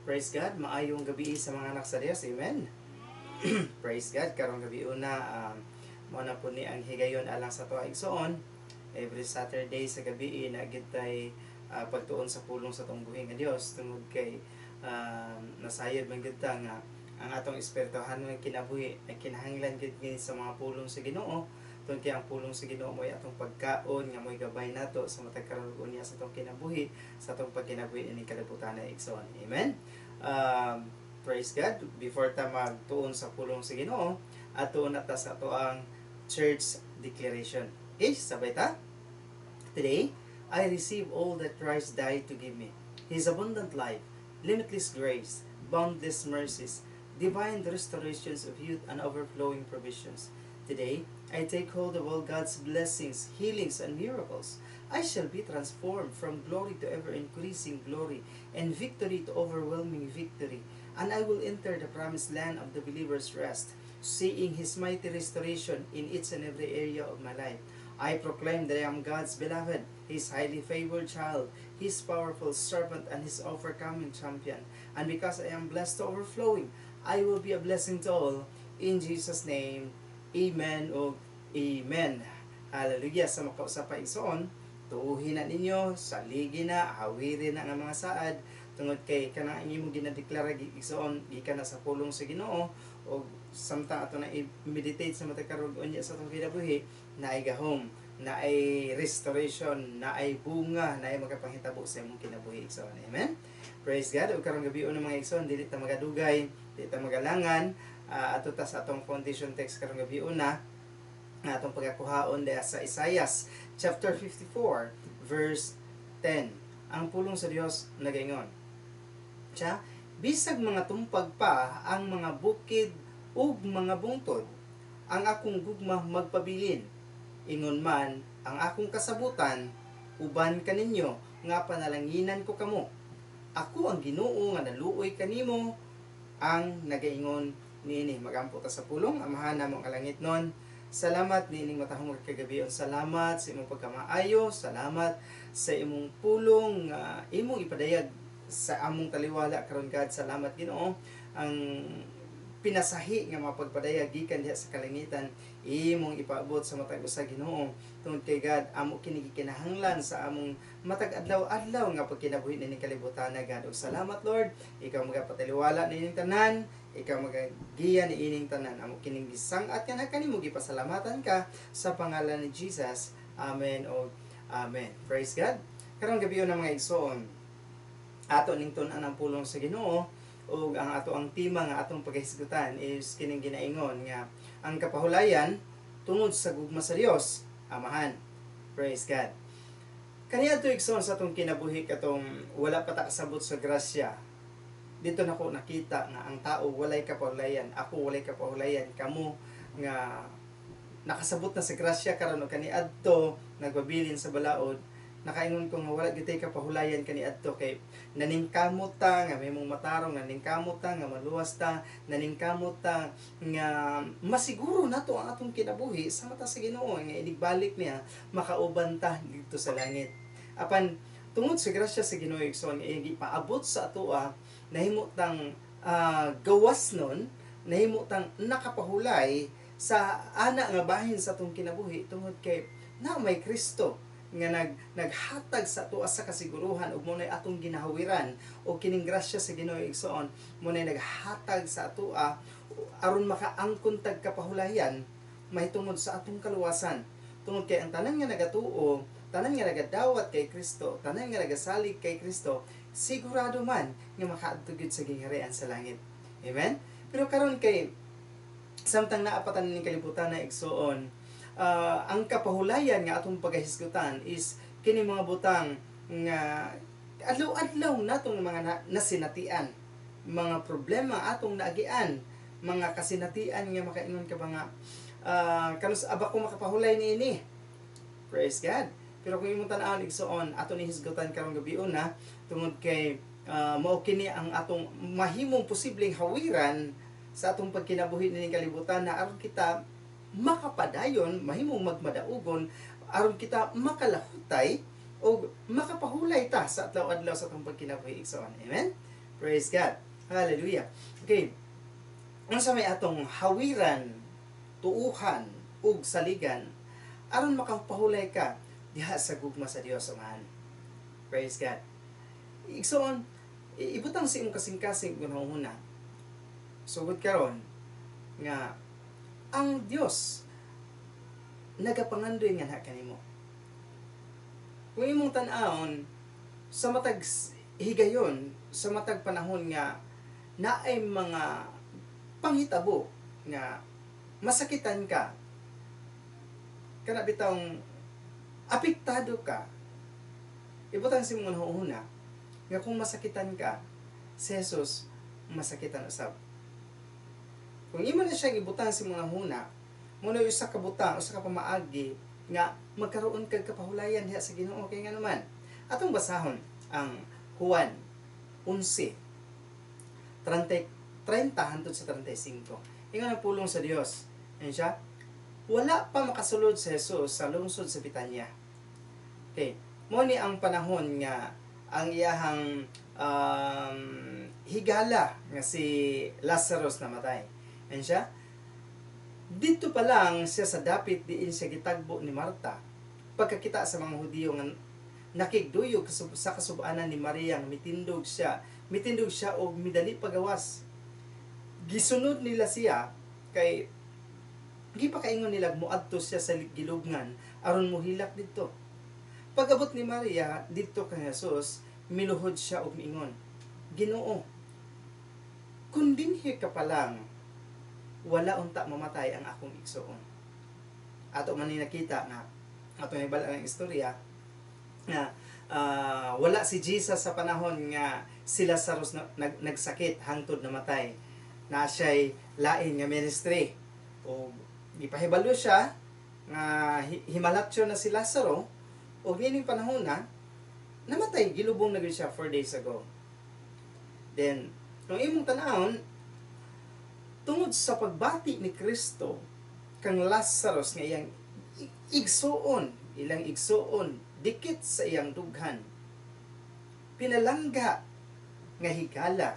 Praise God, maayong gabi sa mga anak sa Dios. Amen. Praise God, karong gabi una mao na po ni ang higayon alang sa tuwa, igsoon. Every Saturday sa gabi na gid tay pagtuon sa pulong sa atong buhi nga Dios tungod kay nasayod man gid ta nga ang atong espirituhanon nga kinabuhi ay kinahanglan gid ni sa mga pulong sa Ginoo, tungod kay ang pulong sa Ginoo mo'y atong pagkaon nga mo'y gabay nato sa matag karon unya sa atong kinabuhi, sa atong pagkinabuhi ining kalibutan na, igsoon. Amen. Praise God. Before ta magtuon sa pulong sa Ginoo, ato na ta sa ato ang church declaration. Okay, sabay ta. Today, I receive all that Christ died to give me. His abundant life, limitless grace, boundless mercies, divine restorations of youth, and overflowing provisions. Today, I take hold of all God's blessings, healings, and miracles. I shall be transformed from glory to ever increasing glory, and victory to overwhelming victory. And I will enter the promised land of the believer's rest, seeing His mighty restoration in each and every area of my life. I proclaim that I am God's beloved, His highly favored child, His powerful servant, and His overcoming champion. And because I am blessed to overflowing, I will be a blessing to all. In Jesus' name, amen o amen. Hallelujah. Sa makausa pa, igsoon, tuuhin na ninyo, saligi na, hawiri na ang mga saad, tungod kay kanang ang imong ginadeklara, igsoon, gikan na sa pulong sa Ginoo, o samtang ato na i-meditate sa matag karon unya sa atong kinabuhi, naay gahom, naay restoration, naay bunga, naay makapanghitabo sa imong kinabuhi, igsoon. Amen. Praise God. Ug karong gabi ng mga igsoon, dili ta magadugay, dili ta magalangan, ato ta sa atong foundation text karong gabi una nga atong pagakuhaon diha sa Isaiah chapter 54 verse 10. Ang pulong sa Dios nagaingon. Siya, "Bisag mga tumpag pa ang mga bukid ug mga bungtod, ang akong gugma magpabilin. Ingon man ang akong kasabutan, uban kaninyo nga panalanginan ko kamo. Ako ang Ginoo nga naluoy kanimo ang nagaingon niini." Magampo ta sa pulong. Amahan namo nga langitnon, salamat niining matahong kagabion. Salamat sa imong pagkamaayo, salamat sa imong pulong nga imong ipadayag sa among taliwala karon, God. Salamat, Ginoo, ang pinasahi nga mapagpadayag gikan diha sa kalangitan imong ipaabot sa matag usa, Ginoo, tungod kay God, amo kini gikinahanglan sa among matag adlaw-adlaw nga pagkinabuhi nining kalibutan na, God. Ug salamat, Lord, ikaw magapataliwala nining tanan, ikaw magagiya niining tanan. Amo kining gisang-at nga kanimo, gipasalamatan ka sa pangalan ni Jesus. Amen o amen. Praise God. Karong gabi ng mga igsoon, ato ning tun-an ang pulong sa Ginoo, ug ang ato ang tema nga atong paghisgutan is kining ginaingon nga ang kapahulayan tungod sa gugma sa Dios Amahan. Praise God. Kaniadto, igsoon, sa atong kinabuhi katong wala pa ta kasabot sa grasya, dito nako nakita nga ang tao walay kapahulayan. Ako walay kapahulayan, kamo nga nakasabot na sa grasya karon ug kaniadto nagpabilin sa balaod, nakaingon ko nga wala gyud tay kapahulayan kaniadto kay naningkamot ta nga may mong matarong, naningkamot ta nga maluwas ta, naningkamot ta nga masiguro nato ang atong kinabuhi sa mata sa Ginoo nga inigbalik niya makauban ta didto sa langit. Apan tungod sa grasya sa Ginoo, igsoon, nga iyang gipaabot sa atoa, nahimo tang gawas nun, nahimo tang nakapahulay sa ana nga bahin sa atong kinabuhi tungod kay na may Kristo nga naghatag sa atoa sa kasiguruhan ug mo atong ginahawiran, og kining grasya sa Ginoo, igsoon, mo naghatag sa atoa aron makaangkon tag kapahulayan mahitungod sa atong kaluwasan, tungod kay ang tanan nga nagatuo, tanan nga nagadawat kay Kristo, tanan nga nagasalig kay Kristo, sigurado man nga makaadto gyud sa gingharian sa langit. Amen. Pero karon kay samtang naapatan ning kalibutan na, igsoon, ang kapahulayan nga atong pagahisgutan is kini mga butang nga adlaw-adlaw natong mga nasinatian, mga problema atong naagian, mga kasinatian nga makaingon ka ba nga kanus aba ko makapahulay niini? Praise God. Pero kung imong tan-awon, igsoon, ato ni hisgutan karong gabi una tungod kay mao kini ang atong mahimong posibleng hawiran sa atong pagkinabuhi nining kalibutan na aron kita makapadayon, mahimong magmadaugon, aron kita makalahutay o makapahulay ta sa adlaw-adlaw sa atong pagkinabuhi, igsoon. Amen. Praise God. Hallelujah. Okay. Unsa may atong hawiran, tuuhan ug saligan aron makapahulay ka diha sa gugma sa Dios Amahan? Praise God. Igsoon, ibutang sa imong kasing-kasing gunahuna. Sugod karon nga ang Dios nagapangandoy nga kanimo. Kung imong tan-awon sa matag higayon, sa matag panahon nga naay mga panghitabo nga masakitan ka, kana bitawng apektado ka, ibutang sa imong una nga kung masakitan ka, si Jesus masakitan usab. Kung imo na siyang ibutang sa imong huna, mao na usa ka butang, usa ka pamaagi nga magkaroon kag kapahulayan diha sa Ginoo. Kay nga naman, atong basahon ang Juan 11 30, 30 hangtod sa 35. Ingon ang pulong sa Dios. Ayun siya. Wala pa makasulod si Jesus sa lungsod sa Betanya. Okay. Mao ni ang panahon nga ang iyahang higala nga si Lazarus namatay. Ayun siya. Dito pa lang siya sa dapit diin siya gitagbo ni Marta. Pagkakita sa mga Hudiyo nga nakigduyog sa kasubanan ni Maria nga mitindog siya og midali pagawas. Gisunod nila siya kay gipakaingon nila moadto siya sa gilubngan aron mohilak didto. Pag-abot ni Maria didto kay Jesus, miluhod siya og miingon, "Ginoo, kung dinhi ka pa lang, wala unta mamatay ang akong igsuon." Ato man ni nakita nga ato may ang istorya nga wala si Jesus sa panahon nga si Lazarus na nagsakit hangtod namatay. Na siya'y lain nga ministry. O gipahibalo siya nga himalatyo na si Lazaro og niining panahon na namatay, gilubong na gyud siya 4 days ago. Then, kung imong tan-awon, tungod sa pagbati ni Kristo kang Lazarus nga iyang igsuon, ilang igsuon, dikit sa iyang dughan, pinalangga nga higala.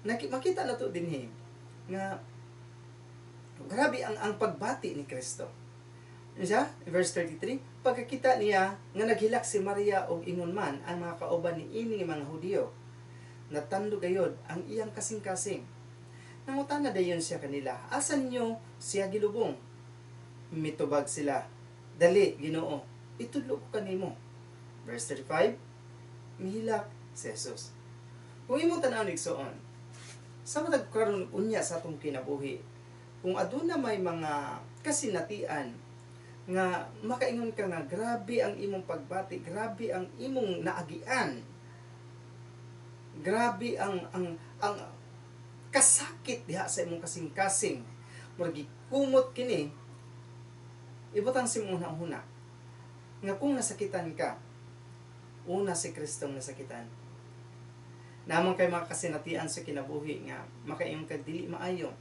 Makita na to dinhi nga grabe ang pagbati ni Kristo. Ano siya? Verse 33, pagkakita niya nga naghilak si Maria og ingon man ang mga kauban ni ini nga mga Hudiyo, natando gayod ang iyang kasing-kasing. Nangutana dayon siya kanila, "Asa ninyo siya gilubong?" Mitubag sila, "Dali, Ginoo, itudlo ko kanimo." Verse 35, mihilak si Jesus. Kung imong tan-aw, igsuon, sa matag karon unya sa atong kinabuhi, kung aduna may mga kasinatian nga makaingon ka nga grabe ang imong pagbati, grabe ang imong naagian, grabe ang kasakit diha sa imong kasing-kasing, murag kumot kini, ibutang sa imong huna nga kung nasakitan ka, una si Kristong nasakitan. Naa man kay mga kasinatian sa kinabuhi nga makaingon ka dili maayo.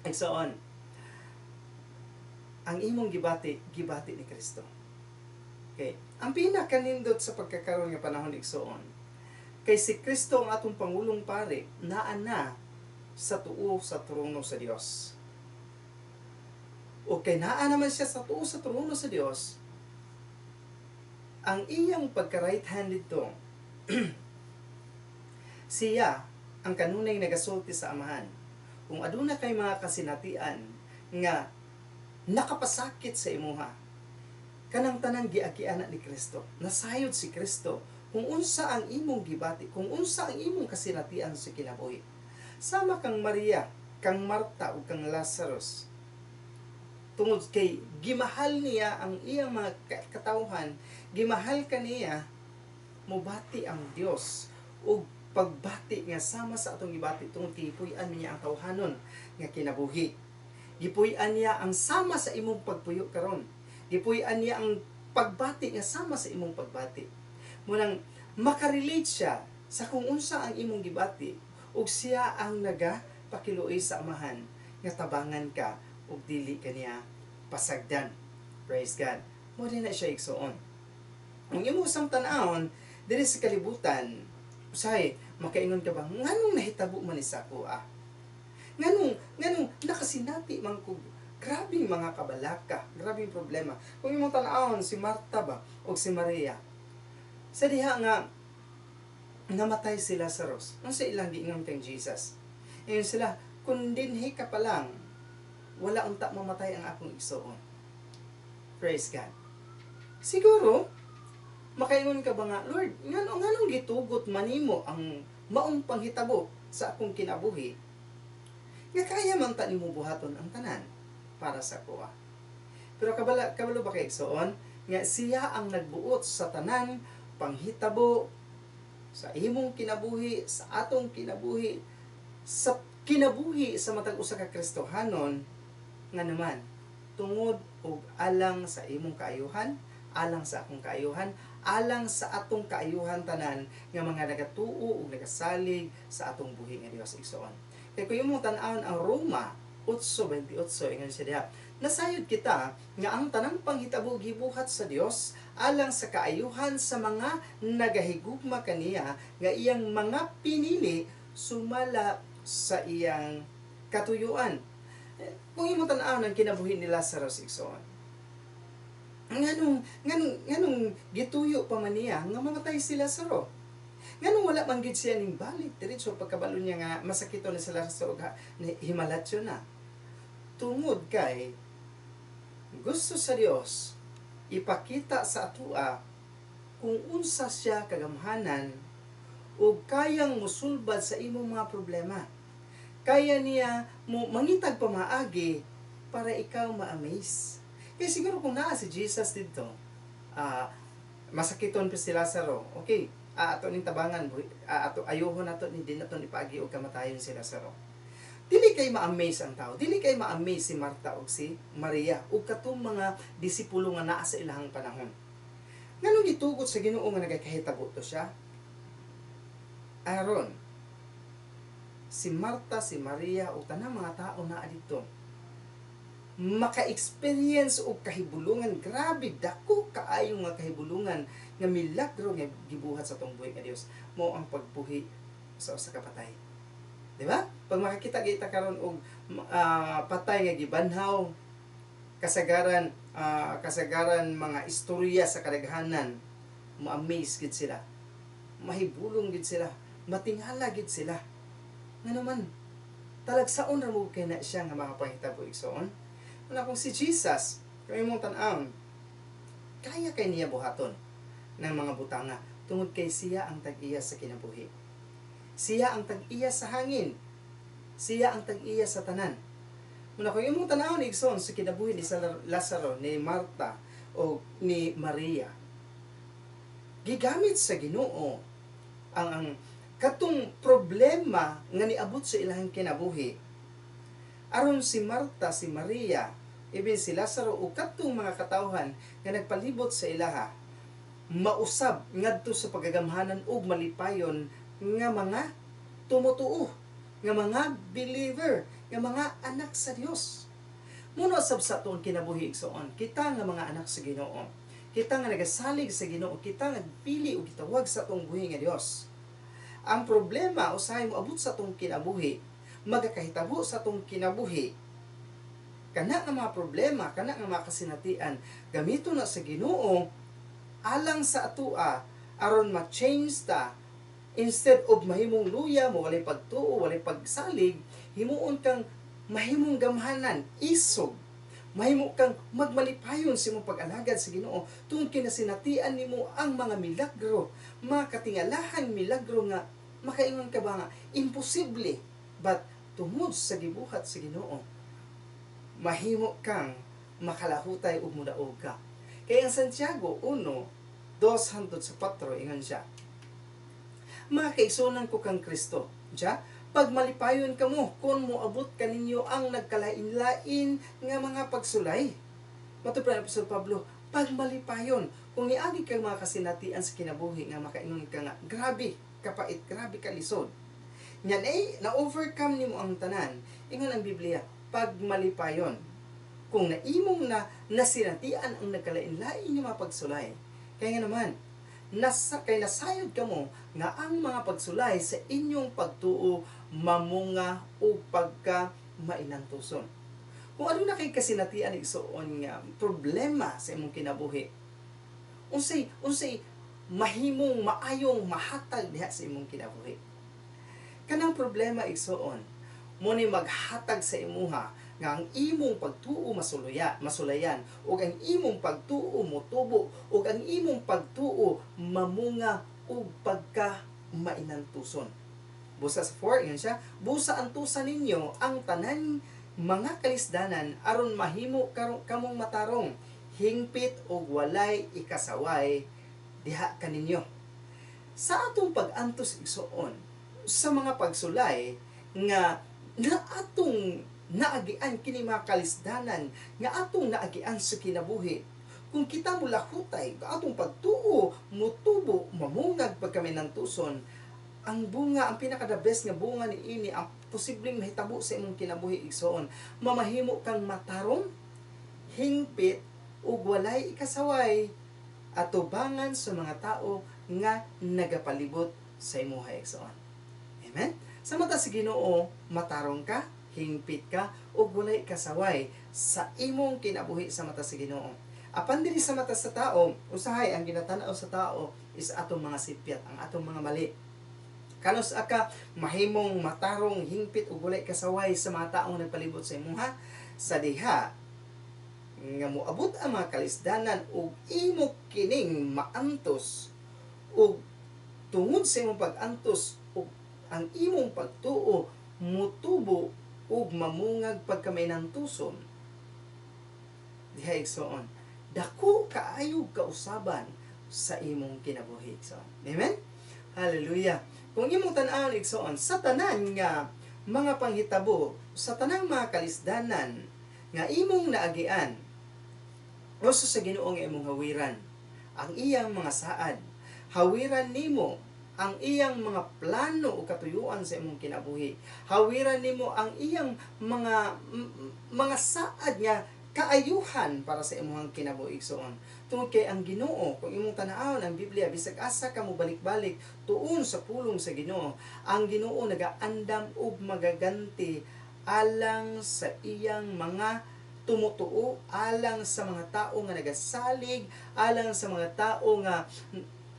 Igsoon, ang imong gibati, gibati ni Kristo. Okay. Ang pinakanindot sa pagkakaroon nga panahon, igsoon, kay si Kristo ang atong pangulong pare, naa na sa tuo sa trono sa Dios. O kay naa naman siya sa tuo sa trono sa Dios, ang iyang pagka right hand dito, siya ang kanunay nagasulti sa Amahan. Kung aduna kay mga kasinatian nga nakapasakit sa imuha, kanang tanang giagian ni Kristo. Nasayod si Kristo kung unsa ang imong gibati, kung unsa ang imong kasinatian sa kinabuhi. Sama kang Maria, kang Marta ug kang Lazarus. Tungod kay gimahal niya ang iyang mga katawhan, gimahal kaniya, mobati ang Dios ug pagbati nga sama sa atong gibati tungod kay gipuy-an niya ang tawhanon nga kinabuhi. Gipuy-an niya ang sama sa imong pagpuyo karon. Gipuy-an niya ang pagbati nga sama sa imong pagbati. Munang makarelate siya sa kung unsa ang imong gibati ug siya ang naga pakiluoy sa Amahan nga tabangan ka ug dili kaniya pasagdan. Praise God. Mo din na siya, igsuon. Kung imo sang tan-awon diri sa kalibutan, Usahay, makaingon ka ba, nganong nahitabo man ni sa ako ah? Nganong nakasinati man ko grabing mga kabalaka, grabing problema? Kung imong tan-awon si Marta ba o si Maria, sa diha nga namatay si Lazarus, unsa ilang giingon kang Jesus? Ingon sila, "Kung dinhi ka pa lang, wala unta mamatay ang akong igsuon." Praise God. Siguro, makaingon ka ba nga, "Lord, nganong gitugot manimo ang maong panghitabo sa akong kinabuhi? Nga kaya man ta nimo buhaton ang tanan para sa akoa." Pero kabalo ba kay, igsoon, nga siya ang nagbuot sa tanan panghitabo sa imong kinabuhi, sa atong kinabuhi, sa kinabuhi sa matag usa ka Kristohanon? Nga naman, tungod og alang sa imong kaayuhan, alang sa akong kaayuhan, alang sa atong kaayuhan tanan nga mga nagatuo ug nagasalig sa atong buhi nga Dios, igsoon. Kay kung imong tan-awon ang Roma 8:28, ingon siya diha, "Nasayod kita nga ang tanang panghitabo gibuhat sa Dios alang sa kaayuhan sa mga nagahigugma kaniya, nga iyang mga pinili sumala sa iyang katuyuan." Kung imong tan-awon ang kinabuhi ni Lazarus, igsoon, nganong gituyo pa man niya nga mamatay si Lazaro? Nganong wala man gid siya ning balik diretso pagkabalo niya nga masakito na si Lazaro ug himalatyo na? Tungod kay gusto sa Dios ipakita sa atua kung unsa siya kagamhanan ug kayang musulbad sa imong mga problema. Kaya niya mo mangitag pamaagi para ikaw ma-amaze. Kaya siguro kung naa si Jesus dito, masakiton pa si Lazaro, okay, ato ning tabangan, ato ayuhon nato ni din nato ipaagi og kamatayon si Lazaro. Dili kay ma-amaze ang tao. Dili kay ma-amaze si Marta ug si Maria ug katong mga disipulo nga naa sa ilahang panahon. Nganong gitugot sa Ginoo nga nagakahitabo to siya? Aron si Marta, si Maria ug tanang mga tao naa dito maka-experience og kahibulungan, grabe dako kaayo nga kahibulungan nga milagro nga gibuhat sa atong buhi nga Dios, mao ang pagbuhi sa usa ka patay. Di ba? Pag makakita kita karon og patay nga gibanhaw, kasagaran mga istorya sa kadaghanan, ma-amaze gid sila. Mahibulong gid sila, matingala gid sila. Nga naman, talagsaon ra mo kay na siya nga makapahitabo, igsoon. Wala kung si Jesus, kung imong tan-awon, kaya kay niya buhaton ng mga butanga tungod kay siya ang tag-iya sa kinabuhi. Siya ang tag-iya sa hangin. Siya ang tag-iya sa tanan. Muna kung imong tan-awon, igsoon, sa kinabuhi ni Lazaro, ni Marta o ni Maria, gigamit sa Ginoo ang katong problema nga niabot sa ilang kinabuhi aron si Marta, si Maria, even si Lazaro o katong mga katawhan nga nagpalibot sa ilaha mausab ngadto sa pagagamhanan ug malipayon nga mga tumutuo, nga mga believer, nga mga anak sa Dios. Muna sab sa atong kinabuhi, igsoon, kita nga mga anak sa Ginoo, kita nga nagasalig sa Ginoo, kita nga nagpili ug gitawag sa atong buhi nga Dios. Ang problema usahay moabot sa atong kinabuhi, magakahitabo sa atong kinabuhi. Kana nga mga problema, kana nga mga kasinatian, gamito na sa Ginoo alang sa atua aron ma-change ta. Instead of mahimong luya mo, walay pagtuo, walay pagsalig, himuon kang mahimong gamhanan, isog. Mahimo kang magmalipayon sa imong pag-alagad sa Ginoo tungod kay nasinatian nimo ang mga milagro, mga katingalahan milagro nga makaingon ka ba nga imposible, but tungod sa gibuhat sa Ginoo, mahimo kang makalahutay ug mudaog ka. Kay ang Santiago 1:2 hangtod sa 4, ingon siya, "Mga kaigsuonan ko kang Kristo, siya, pagmalipayon kamo kung moabot kaninyo ang nagkalain-lain nga mga pagsulay." Matud pa ni Apostol Pablo, pagmalipayon. Kung niagi kang mga kasinatian sa kinabuhi nga makaingon ka nga, grabe, kapait, grabe kalisod. Nya na na-overcome nimo ang tanan, ingon ang Biblia, pagmalipayon. Kung naimong na nasinatian ang nagkalain-lain nga mga pagsulay. Kaya nga naman, Nasa kay nasayod kamo nga ang mga pagsulay sa inyong pagtuo mamunga og pagka mainantuson. Kung ano na kay kasinatian, igsuon, nga problema sa imong kinabuhi, unsay unsay mahimong maayong mahatag diha sa imong kinabuhi? Kanang problema, igsuon, mo ni maghatag sa imuha nga ang imong pagtuo masuluya, masulayan, ug ang imong pagtuo motubo, ug ang imong pagtuo mamunga ug pagka mainantuson. Busa sa 4, ingon siya, "Busa antusa ninyo ang tanan mga kalisdanan aron mahimo kamong matarong, hingpit ug walay ikasaway diha kaninyo." Sa atong pag-antos, igsuon, sa mga pagsulay nga na atong naagian, kini mga kalisdanan nga atong naagian sa kinabuhi, kung kita mulahutay, atong pagtuo mutubo, mamungag pagkamainantuson, ang bunga, ang pinaka the best nga bunga ni ini, ang posibleng mahitabo sa imong kinabuhi, igsoon, mamahimo kang matarong, hingpit ug walay ikasaway atubangan sa mga tao nga nagapalibot sa imuha, igsoon. Amen. Sa mata sa Ginoo, matarong ka, hingpit ka ug walay kasaway sa imong kinabuhi sa mata sa Ginoo. Apan dili sa mata sa tao, usahay ang ginatanaw sa tao is atong mga sipyat, ang atong mga mali. Kanus aka mahimong matarong, hingpit ug walay kasaway sa mga taong nagpalibot sa imuha sa diha nga moabot ang mga kalisdanan ug imo kining maantos, ug tungod sa imong pag-antos ug ang imong pagtuo mutubo ug mamungag pagkamainantuson diha, igsoon, dako kaayo kausaban sa imong kinabuhi, igsoon. Amen. Hallelujah. Kung imong tan-awon, igsoon, sa tanan nga mga panghitabo, sa tanang mga kalisdanan nga imong naagian, uso sa Ginoo nga imong hawiran ang iyang mga saad. Hawiran nimo ang iyang mga plano o katuyuan sa imong kinabuhi. Hawiran nimo ang iyang mga saad nga kaayuhan para sa imong kinabuhi, igsoon. Tungod kay ang Ginoo, kung imong tan-awon ang Biblia, bisag asa ka mo balik-balik tuon sa pulong sa Ginoo, ang Ginoo nagaandam og magaganti alang sa iyang mga tumutuo, alang sa mga tao nga nagasalig, alang sa mga tao nga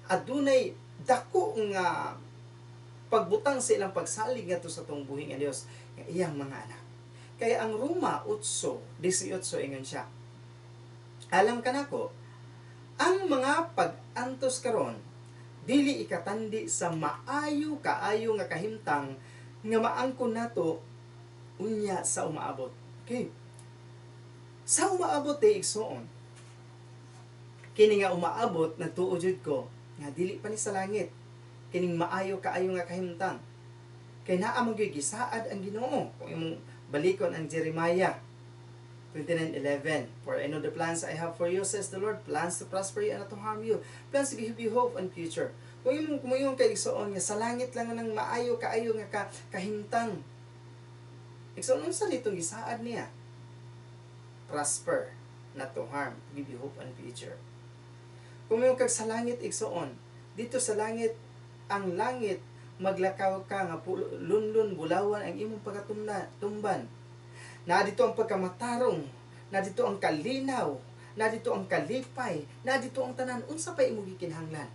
adunay dako nga pagbutang sa ilang pagsalig ngadto sa atong buhi nga Dios nga iyang mga anak. Kaya ang Roma 8:18, ingon siya, "Alang kanako, ang mga pag-antos karon dili ikatandi sa maayo kaayo nga kahimtang nga maangkon nato unya sa umaabot." Okay. Sa umaabot eh, igsoon. Kini nga umaabot, nagtuo jud ko nga dili pa ni sa langit kining maayo kaayo nga kahimtang. Kay naa man gyud gisaad ang Ginoo. Kung imong balikon ang Jeremiah 29:11, "For I know the plans I have for you, says the Lord, plans to prosper you and not to harm you, plans to give you hope and future." Kung imong kay, igsoon, nga sa langit lang nang maayo kaayo nga kahimtang. Igsoon, unsa ditong gisaad niya? Prosper, not to harm, give you hope and future. Kung moingon kag sa langit, igsoon, dito sa langit, ang langit maglakaw ka nga lunlun bulawan ang imong pagatumna tumban. Na dito ang pagkamatarong, na dito ang kalinaw, na dito ang kalipay, na dito ang tanan. Unsa pa imong gikinahanglan?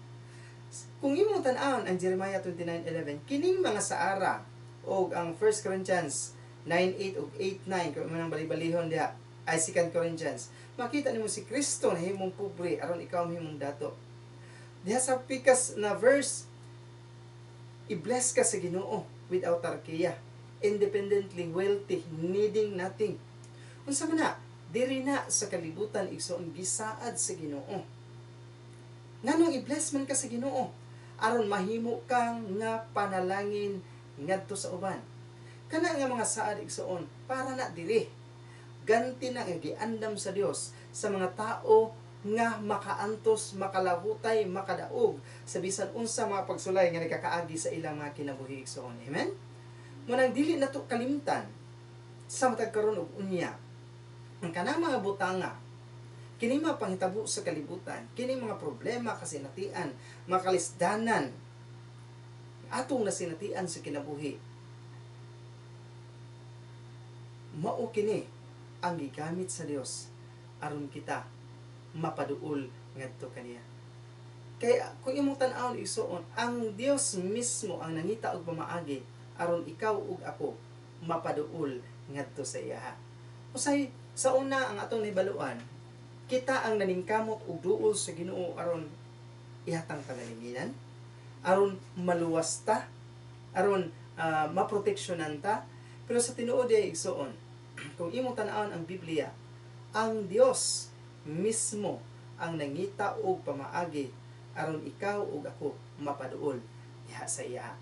Kung imong tan-awon ang Jeremiah 29:11, kining mga saara o ang 1 Corinthians 9:8 ug 8:9, kung imong bali-balihon diha ay 2 Corinthians, makita nimo si Kristo na himong pobre aron ikaw mahimong dato. Diha sa pikas na verse, i-bless ka sa Ginoo with autarkia, independently wealthy, needing nothing. Unsa man na diri na sa kalibutan, igsoon, gisaad sa Ginoo? Nganong i-bless man ka sa Ginoo? Aron mahimo kang nga panalangin ngadto sa uban. Kana nga mga saad, igsoon, para na diri. Ganti na nga giandam sa Dios sa mga tao nga makaantos, makalahutay, makadaog sa bisan unsa mga pagsulay nga nagkakaagi sa ilang mga kinabuhi, igsoon. Amen? Munang dili nato kalimtan sa matag karon ug unya ang kanang mga butanga, Kini mga panghitabo sa kalibutan, kini mga problema, kasinatian, mga kalisdanan atong nasinatian sa kinabuhi, mao kini ang gigamit sa Dios aron kita mapaduol ngadto kaniya. Kaya kung imong tan-awon, igsuon, ang Dios mismo ang nangita og pamaagi aron ikaw ug ako mapaduol ngadto sa iya. Usay sa una, ang atong nahibaluan, kita ang naningkamot og duol sa Ginoo aron ihatang kagalinginan, aron maluwas ta, aron maproteksyonan ta. Pero sa tinuod ay, igsuon, kung imong tan-awon ang Biblia, ang Dios mismo ang nangita og pamaagi aron ikaw ug ako mapaduol diha sa iya.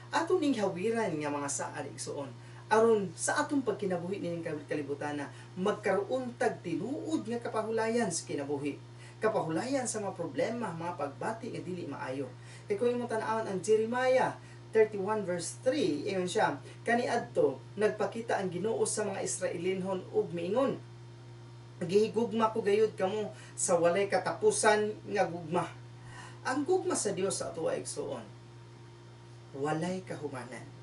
Ato ning hawiran nga mga saad, igsuon, aron sa atong pagkinabuhi nining kalibutan na magkaroon tag tinuod nga kapahulayan sa kinabuhi. Kapahulayan sa mga problema, mga pagbati nga dili maayo. Kay kung imong tan-awon ang Jeremiah 31 verse 3, ingon siya, "Kaniadto nagpakita ang Ginoo sa mga Israelinhon ug miingon, 'Gihigugma ko gayud kamo sa walay katapusan nga gugma.'" Ang gugma sa Dios sa ato, igsuon, walay kahumanan.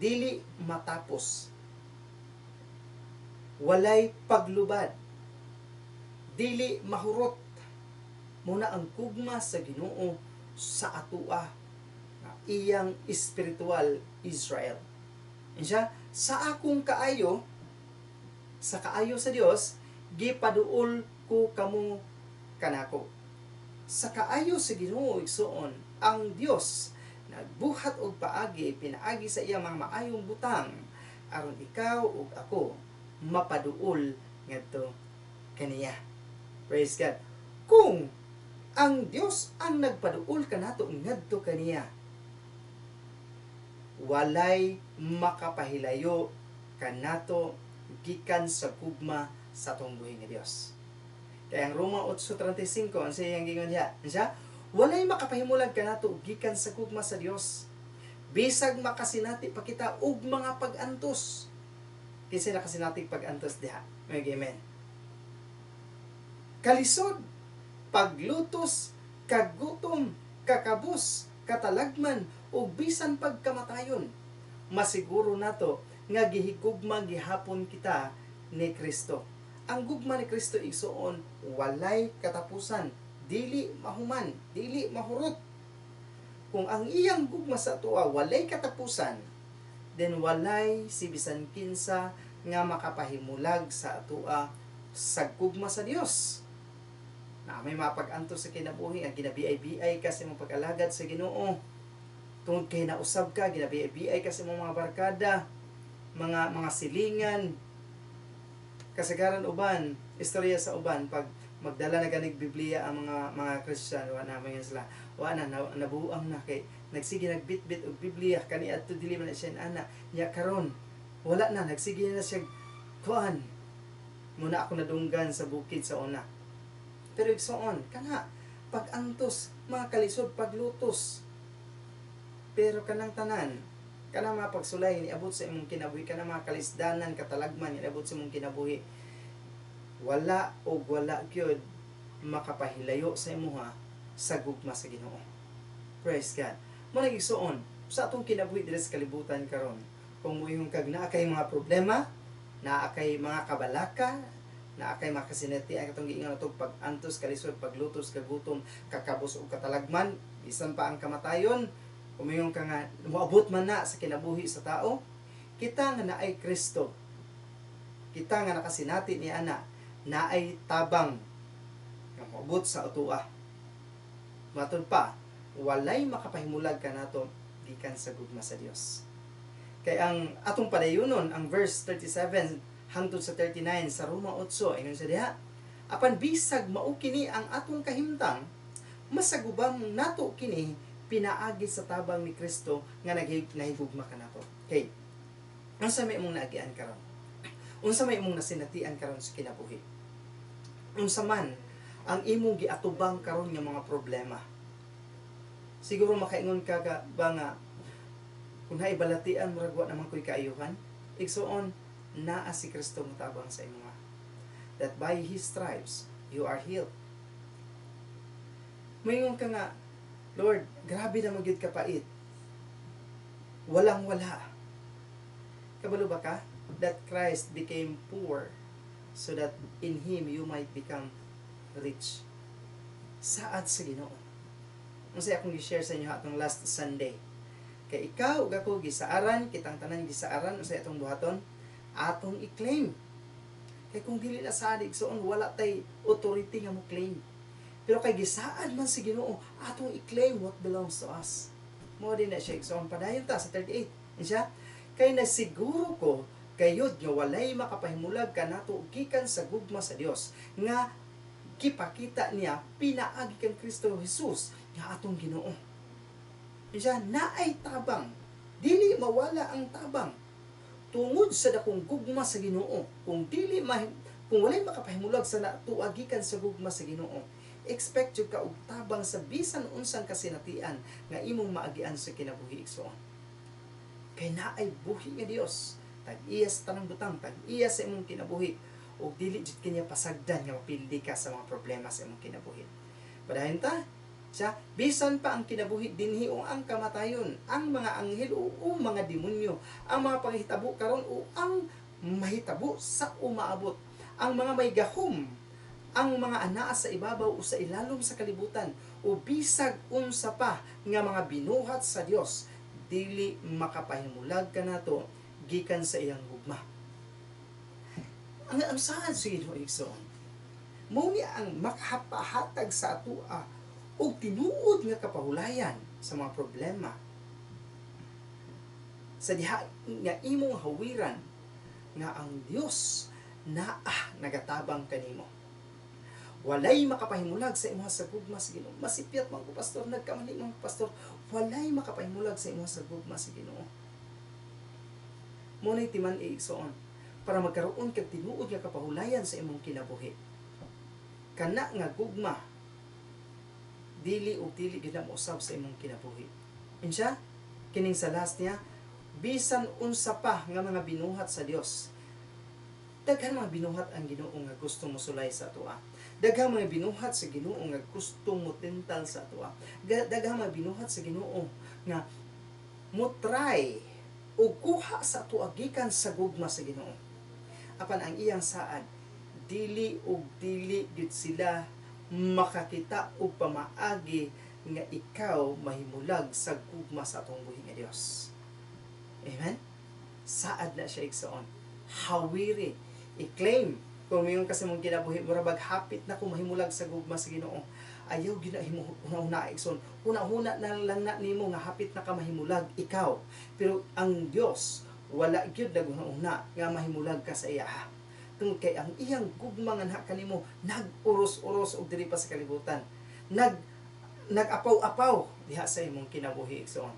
Dili matapos. Walay paglubad. Dili mahurot. Muna ang gugma sa Ginoo sa atoa nga iyang espiritual Israel. Siya, "Sa akong kaayo," sa kaayo sa Dios, "gipaduol ko kamo kanako." Sa kaayo sa Ginoo, igsuon, ang Dios nagbuhat og paagi, pinaagi sa iya mga maayong butang aron ikaw ug ako mapaduol ngadto kaniya. Praise God. Kung ang Dios ang nagpaduol kanato ngadto kaniya, walay makapahilayo kanato gikan sa gugma sa atong buhi nga Dios. Kaya ang Roma 8:35, ang siyang gingon diha, siya, "Walay makapahimulag kanato gikan sa gugma sa Dios. Bisag makasinati pa kita og mga pag-antos." Kinsa nakasinati pag-antos diha? May amen. "Kalisod, paglutos, kagutom, kakabus, katalagman, ug bisan pagkamatayon. Masiguro nato nga gihigugma gihapon kita ni Kristo." Ang gugma ni Kristo, igsuon, walay katapusan, dili mahuman, dili mahurot. Kung ang iyang gugma sa atoa walay katapusan, then walay si bisan kinsa nga makapahimulag sa atoa sa gugma sa Dios. Na may mapag-antos sa kinabuhi, ang ginabiay-biay ka sa imong pag-alagad sa Ginoo. Tungod kay nausab ka, ginabiay-biay ka sa imong mga barkada, mga silingan. Kasagaran uban, istorya sa uban, pag magdala na ganig Biblia ang mga Christian, wa na mga sila, wa na, nabuang na kay nagsige nagbitbit og Biblia kani adto, dili man na siya ana nya, karon wala na, nagsige na siya kuan muna. Ako nadunggan sa bukid sa una. Pero igsoon, kana pag-antos, mga kalisod, paglutos, pero kanang tanan, kanang mga pagsulay niabot sa imong kinabuhi, kanang mga kalisdanan, katalagman niabot sa imong kinabuhi, wala o wala gyud makapahilayo sa imuha sa gugma sa Ginoo. Praise God. Mo igsuon, sa atong kinabuhi diri sa kalibutan karon, kung moingon kag naa kay mga problema, naa kay mga kabalaka, naa kay mga kasinatian, katong giingon ato, pag-antos, kalisod, paglutos, kagutom, kakabos ug katalagman, bisan pa ang kamatayon, kung ka nga moabot man na sa kinabuhi sa tao, kita nga naay Kristo, kita nga nakasinati ni ana, naay tabang nga moabot sa atoa. Matud pa, walay makapahimulag kanato gikan sa gugma sa Dios. Kay ang atong padayunon ang verse 37 hangtod sa 39 sa Roma 8, ingon sa diha, "Apan bisag mao kini ang atong kahimtang, masagubang nato kini pinaagi sa tabang ni Kristo nga nahigugma kanato." Okay. Unsa may imong naagian karon? Unsa may imong nasinatian karon sa kinabuhi? Unsa man ang imong giatubang karon nga mga problema? Siguro makaingon ka ba nga kung naibalatian, murag wa naman ko'y kaayuhan. Igsuon, naa si Kristo motabang sa imuha. That by His stripes You are healed. Moingon ka nga, "Lord, grabe na magyud kapait. Walang wala." Kabalo ba ka that Christ became poor so that in Him you might become rich? Saad sa Ginoo. Unsay akong gi-share sa inyo atong last Sunday? Kay ikaw ug ako gisaaran, kitang tanan gisaaran, unsay atong buhaton? Atong i-claim. Kay kung dili na saad, igsoon, wala tay authority nga mo claim. Pero kay gisaad man si Ginoo, atong i-claim what belongs to us. Mao din na siya, igsoon. Padayon ta sa 38. Siya, "Kay nasiguro ko gayod nga walay makapahimulag kanato gikan sa gugma sa Dios nga gipakita niya pinaagi kang Kristo Jesus nga atong Ginoo." Siya, naay tabang. Dili mawala ang tabang. Tungod sa dakong gugma sa Ginoo, kung walay makapahimulag sa nato gikan sa gugma sa Ginoo, expect jud ka og tabang sa bisan unsang kasinatian nga imong maagian sa kinabuhi, igsoon. Kay naay buhi nga Dios, tag-iya sa tanang butang, tag-iya sa imong kinabuhi, ug dili jud kanya pasagdan nga mapildi ka sa mga problema sa imong kinabuhi. Padayon ta, siya, "Bisan pa ang kinabuhi dinhi o ang kamatayon, ang mga anghel o mga demonyo, ang mga panghitabo karon o ang mahitabo sa umaabot, ang mga may gahom, ang mga anaa sa ibabaw o sa ilalom sa kalibutan, o bisag unsa pa nga mga binuhat sa Dios, dili makapahimulag kanato gikan sa iyang gugma." Ang saan sa Ginoo, igsoon? Mao ni ang makapahatag sa atoa og tinuod nga kapahulayan sa mga problema sa diha nga imong hawiran nga ang Dios naa nagatabang kanimo. Walay makapahimulag sa imuha sa gugma sa Ginoo. "Masipyat man ko, pastor, nagkamali man ko, pastor." Walay makapahimulag sa imuha sa gugma sa Ginoo. Mo nay timan, igsoon, para magkaroon kag tinuod nga kapahulayan sa imong kinabuhi. Kana nga gugma, dili ug dili gid na mousab sa imong kinabuhi. Insya, kining sa last niya, "Bisan unsa pa nga mga binuhat sa Dios." Daghan mga binuhat ang Ginoo nga gusto mosulay sa atoa. Daghang mga binuhat sa Ginoo nga gusto mo tental sa atoa. Daghang mga binuhat sa Ginoo nga mo try o kuha sa atoa gikan sa gugma sa Ginoo. Apan ang iyang saad, dili ug dili gid sila makakita og pamaagi nga ikaw mahimulag sa gugma sa atong buhi nga Dios. Amen? Saad na siya, igsoon. Hawiri. I-claim. Kung mayon kasi mong kinabuhi, mura bag hapit na kung mahimulag sa gugma sa Ginoo. Ayaw ginahimo huna-huna, igsoon. Huna-huna na lang na nimo nga hapit na ka mahimulag ikaw. Pero ang Dios wala gyud naghuna-huna nga mahimulag ka sa iya. Tungod kay ang iyang gugma nga naa kanimo nag-uros-uros og diri pa sa kalibutan. Nag-apaw-apaw diha sa imong kinabuhi, igsoon.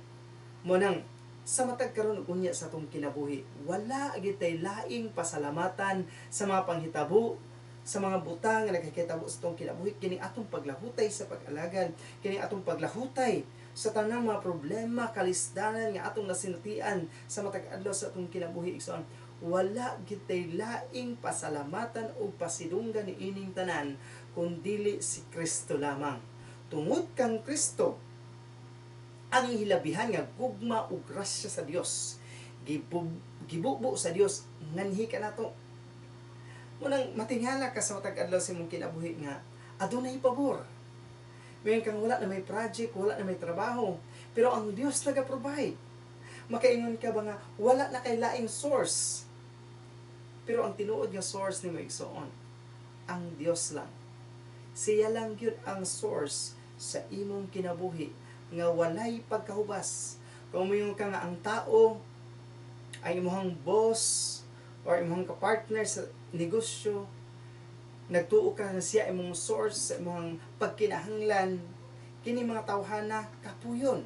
Mo nang sa matag karon ug unya sa atong kinabuhi, wala gyud tay laing pasalamatan sa mga panghitabo, sa mga butang nga nagkakitabo sa atong kinabuhi, kining atong paglahutay sa pag-alagad, kining atong paglahutay sa tanang mga problema, kalisdanan nga atong nasinatian sa matag adlaw sa atong kinabuhi, igsoon. Wala gyud tay laing pasalamatan o pasidunggan ni ining tanan kun dili si Kristo lamang. Tungod kang Kristo, ang hilabihan nga gugma ug grasya sa Dios gibubo sa Dios nganhi kanato. Munang matingala ka sa matag adlaw sa imong kinabuhi nga adunay pabor. Mayon kang wala na may project, wala na may trabaho, pero ang Dios naga-provide. Makaingon ka ba nga wala na kay laing source? Pero ang tinuod nga source nimo, igsoon, ang Dios lang. Siya lang gyud ang source sa imong kinabuhi nga walay pagkahubas. Kung moingon ka nga ang tao ay imong boss or imong kapartner sa negosyo, nagtuo ka nga siya imong source sa imong pagkinahanglan, kini mga tawhana kapuyon.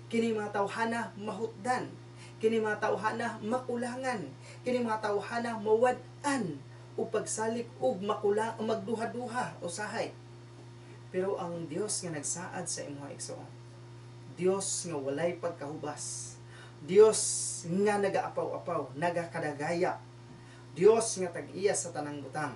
Kini mga tawhana mahutdan. Kini mga tawhana makulangan. Kini mga tawhana mawad-an o pagsalig og makula magduha-duha usahay. Pero ang Dios nga nagsaad sa imong, igsoon, Dios nga walay pagkahubas, Dios nga nagaapaw-apaw, nagakadagaya, Dios nga tag-iya sa tanang butang.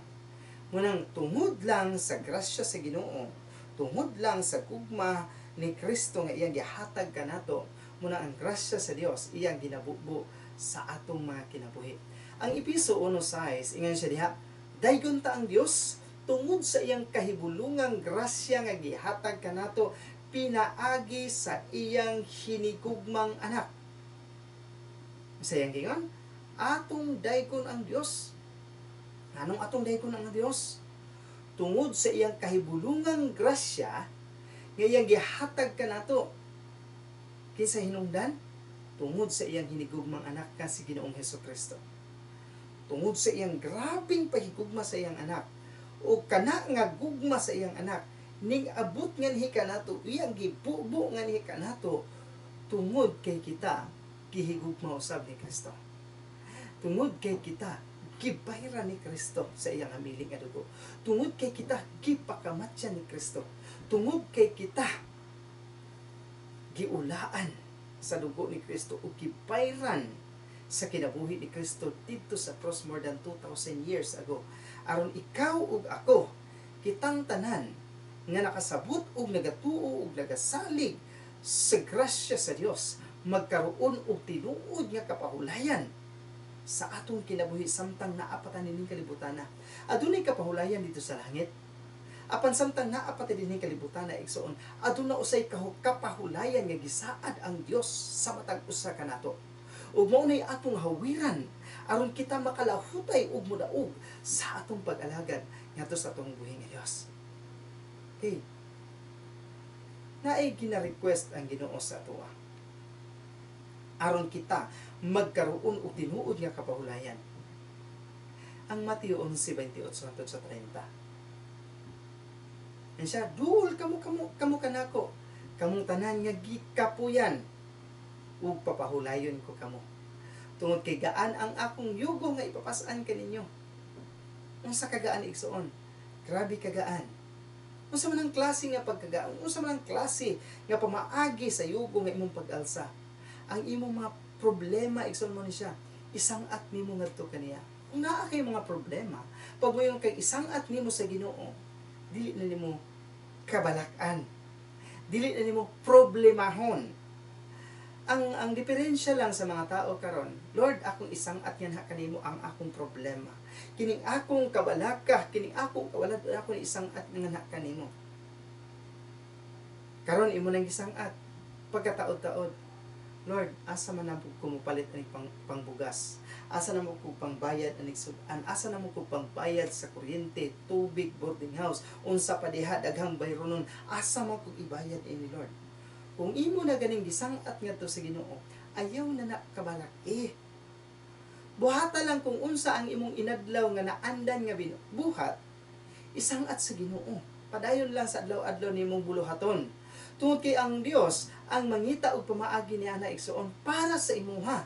Munang tungod lang sa grasya sa Ginoo, tungod lang sa gugma ni Kristo nga iyang gihatag kanato, muna ang grasya sa Dios iyang ginabubo sa atong mga kinabuhi. Ang Epeso 1:6, ingon siya diha, "Daygon ta ang Dios tungod sa iyang kahibulungang grasya nga gihatag kanato pinaagi sa iyang hinigugmang anak." Sa iyang gingon, atong daygon ang Dios. Anong atong daygon ang Dios? Tungod sa iyang kahibulungang grasya nga iyang gihatag kanato. Kinsa hinungdan? Tungod sa iyang hinigugmang anak nga si Ginoong Hesus Kristo. Tungod sa iyang grabeng pahigugma sa iyang anak o kana nga gugma sa iyang anak ning abot nganhi kanato, iyang gibubo nganhi kanato tungod kay kita gihigugma usab ni Kristo. Tungod kay kita gibayran ni Kristo sa iyang hamili nga dugo. Tungod kay kita gipakamatyan ni Kristo. Tungod kay kita giulaan sa dugo ni Kristo ug gibayran sa kinabuhi ni Kristo didto sa cross more than 2,000 years ago. Aron ikaw ug ako, kitang tanan nga nakasabot ug nagatuo ug nagasalig sa grasya sa Dios, magkaroon og tinuod nga kapahulayan sa atong kinabuhi samtang naa pa ta nining kalibutan. Adunay kapahulayan dito sa langit. Apan samtang naa pa ta nining kalibutan, igsoon, aduna usay kapahulayan nga gisaad ang Dios sa matag usa kanato. Ug mao nay atong hawiran aron kita makalahutay ug modaog sa atong pag-alagad ngadto sa atong buhi nga Dios. Okay. Naay gina-request ang Ginoo sa atoa aron kita magkaroon og tinuod nga kapahulayan. Ang Mateo 11:28 hangtod sa 30. Yan siya, "Duol kamo kamo kamo kanako, kamong tanan nga gikapuyan, ug papahulayon ko kamo. Tungod kay gaan ang akong yugo nga ipapas-an kaninyo." Unsa kagaan, igsoon? Grabe kagaan. Unsa man ang klase nga pagkagaan? Unsa man ang klase nga pamaagi sa yugo nga imong pag-alsa? Ang imong mga problema, igsoon, mo ni siya, isang-at nimo ngadto kaniya. Kung naa kay mga problema, pag moingon kay isang-at nimo sa Ginoo, dili na nimo kabalak-an. Dili na nimo problemahon. Ang diferensya lang sa mga tao karon, "Lord, akong isang-at yan kanimo ang akong problema. Kining akong kabalaka, kining akong kawalad, akong isang-at nga kanimo." Karon imo nang gisang-at. Pagkataod-taod, "Lord, asa man na ko mopalit aning pangbugas? Asa na mo ko pangbayad aning sud-an? Asa na mo ko pangbayad sa kuryente, tubig, boarding house? Unsa pa diha, daghang bayronon. Asa man ko ibayad ini, Lord?" Kung imo na ganing gisang-at ngadto sa Ginoo, ayaw na na kabalak eh. Buhata lang kung unsa ang imong inadlaw nga naandan nga buhat, isang-at sa Ginoo. Padayon lang sa adlaw-adlaw nimong buluhaton. Tungod kay ang Dios ang mangita og pamaagi niya na, igsoon, para sa imuha.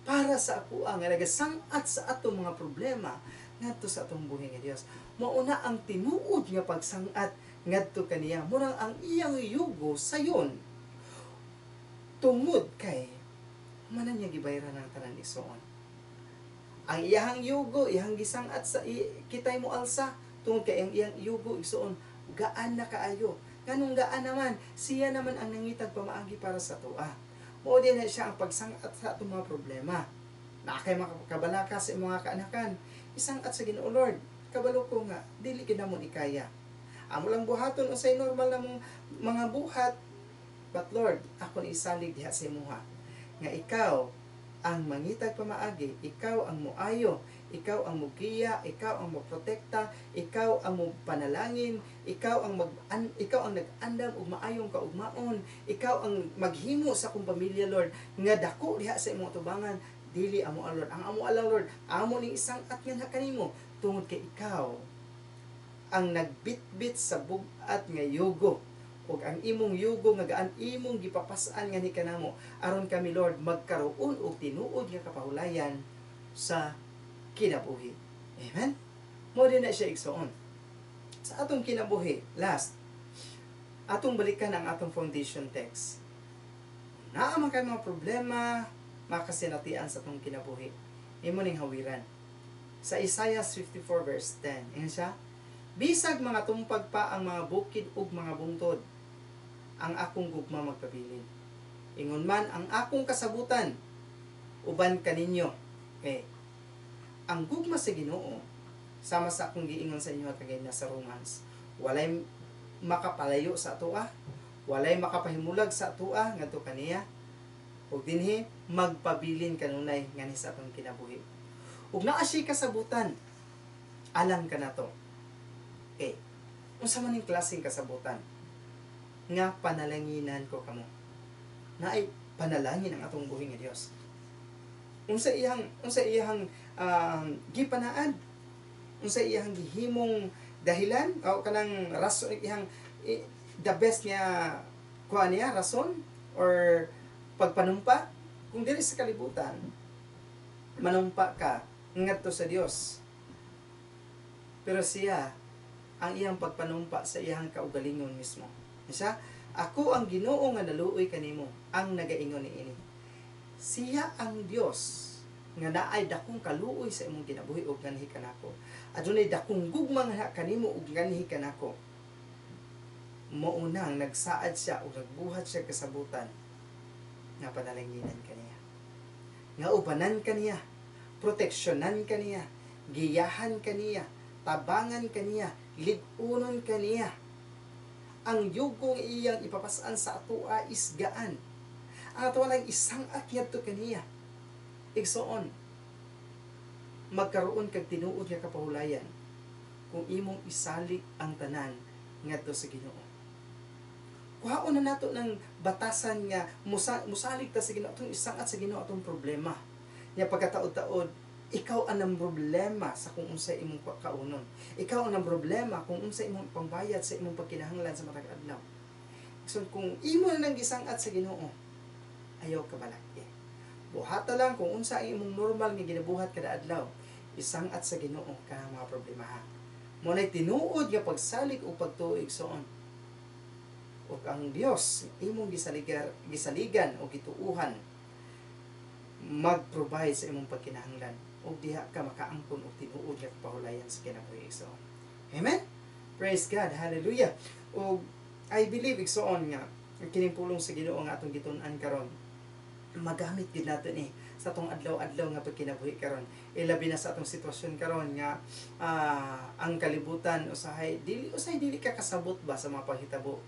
Para sa akoa nga nagasang-at sa atong mga problema ngadto sa atong buhi nga Dios. Mauna ang tinuod nga pagsang-at ngadto kaniya. Murang ang iyang yugo sayon. Tungod kay manan niya gibayran ang tanan, igsoon. Ang iyahang yugo, iyahang gisang-at sa kitay mo alsa tungod kay ang iyang yugo, igsoon, gaan na kaayo. Nganong gaan naman? Siya naman ang nangitag pamaagi para sa atoa. Mao din na siya ang pagsang-at sa atong mga problema. Naa kay makabalaka sa imong mga kaanakan, isang-at sa Ginoo, "Lord, kabalo ko nga dili gid namo ikaya. Amo lang buhaton unsay normal na mong mga buhat. But Lord, ako ni isalig diha sa imuha. Nga ikaw ang mangitag pamaagi, ikaw ang muayo, ikaw ang mugiya, ikaw ang moprotekta, ikaw ang mopanalangin, ikaw ang nag-andam og maayong kaugmaon, ikaw ang maghimo sa akong pamilya, Lord, nga dako diha sa imong atubangan. Dili amo, Lord. Ang amo lang, Lord, amo ning isang-at nga kanimo tungod kay ikaw ang nagbitbit sa bug-at nga yugo ug ang imong yugo nga gaan imong gipapas-an nga ni kanamo aron kami, Lord, magkaroon og tinuod nga kapahulayan sa kinabuhi." Amen. Mo din na siya, igsoon. Sa atong kinabuhi, last, atong balikan ang atong foundation text. Naa man kay mga problema, mga kasinatian sa atong kinabuhi, imo ning hawiran. Sa Isaiah 54 verse 10, ingon siya, "Bisag mga tumpag pa ang mga bukid ug mga bungtod, ang akong gugma magpabilin. Ingon man ang akong kasabutan uban kaninyo." Okay. Ang gugma sa Ginoo, sama sa akong giingon sa inyo kagay sa Romans, walay makapalayo sa atoa, walay makapahimulag sa atoa ngadto kaniya, ug dinhi magpabilin kanunay ngani sa atong kinabuhi. Ug naa siya kasabutan alang kanato. Okay. Unsa man ning klaseng kasabutan? Nga panalanginan ko kamo. Naay panalangin ang atong buhi nga Dios. Unsa iyang gipanaad? Unsa iyang gihimong dahilan o kanang rason, iyang the best nga kuan niya rason or pagpanumpa? Kung dili sa kalibutan, manumpa ka ngadto sa Dios. Pero siya, ang iyang pagpanumpa sa iyang kaugalingon mismo. Siya, "Ako ang Ginoo nga naluoy kanimo, ang nagaingon niini." Siya ang Dios nga naay dakong kaluoy sa imong kinabuhi ug nganhi kanako. Adunay dakong gugma nga kanimo ug nganhi kanako. Mao nang nagsaad siya ug nagbuhat siya kasabutan nga panalanginan kaniya, nga ubanan kaniya, proteksyonan kaniya, giyahan kaniya, tabangan kaniya, lig-unon kaniya. Ang yugong iyang ipapasan sa atoa isgaan. Ang ato lang isang akyat to kaniya. Igsoon, magkaroon kag tinuod nga kapahulayan kung imong isali ang tanan ngadto sa Ginoo. Kuhaon na nato ng batasan nga musalig ta sa Ginoo, atong isangat sa Ginoo atong problema. Nya pagkataod-taod, ikaw ang problema sa kung unsa imong kaunon. Ikaw ang problema kung unsa imong pangbayad sa imong pagkinahanglan sa matag adlaw. So kung imo na nang gisangat sa Ginoo, ayaw ka balaki. Buhata lang kung unsa ang imong normal nga ginabuhat kada adlaw, isangat sa Ginoo ka mga problema ha. Mo nay tinuod nga pagsalig o pagtuig soon. Ug ang Dios imong gisaligan o gituuhan mag-provide sa imong pagkinahanglan ug diha ka makaangkon og tinuod nga kapahulayan sa kinabuhi, igsoon. Amen. Praise God. Hallelujah. Ug I believe, igsoon, nga ang kining pulong sa Ginoo nga atong gitun-an karon, magamit gid nato ni sa atong adlaw-adlaw nga pagkinabuhi karon, ilabi na sa atong sitwasyon karon nga ang kalibutan usahay dili ka kasabot ba sa mga panghitabo